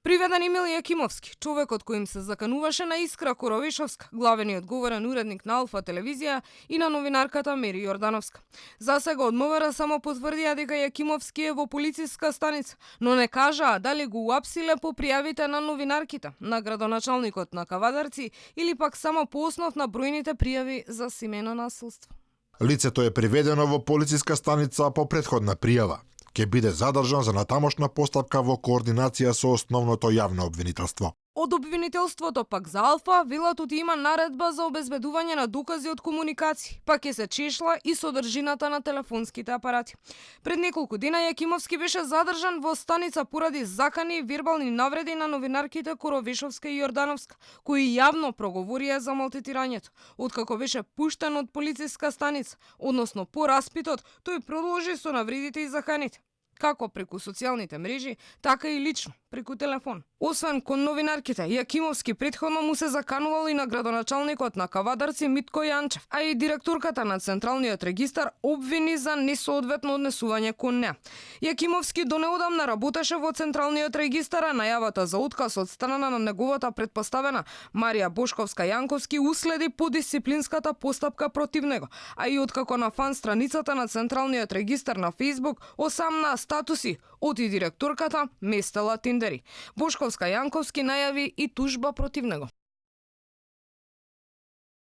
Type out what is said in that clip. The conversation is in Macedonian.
Приведен Емил Јакимовски, човекот кој им се закануваше на Искра Коровишовска, главен и одговорен уредник на Алфа телевизија и на новинарката Мери Јордановска. За сега од МВР само потврдија дека Јакимовски е во полициска станица, но не кажаа дали го уапсиле по пријавите на новинарките, на градоначалникот на Кавадарци или пак само по основ на бројните пријави за семејно насилство. Лицето е приведено во полициска станица по претходна пријава. Ќе биде задржан за натамошна постапка во координација со основното јавно обвинителство. Од обвинителството пак за Алфа велат има наредба за обезбедување на докази од комуникации, пак ќе се чешла и содржината на телефонските апарати. Пред неколку дена Јакимовски беше задржан во станица поради закани и вербални навреди на новинарките Коровишовска и Јордановска, кои јавно проговорија за малтретирањето. Откако беше пуштен од полициска станица, односно по распитот, тој продолжи со навредите и заканите. Како преку социјалните мрежи, така и лично, преку телефон. Освен кон новинарките, Јакимовски претходно му се заканувал и на градоначалникот на Кавадарци Митко Јанчев, а и директорката на Централниот регистар обвини за несоодветно однесување кон неа. Јакимовски донеодамна работеше во Централниот регистар, а најавата за отказ од страна на неговата претпоставена Марија Бошковска Јанковски уследи по дисциплинската постапка против него, а и откако на фан страницата на Централниот регистар на Facebook осамна статуси од и директорката местела Тиндери. Бошковска Јанковски најави и тужба против него.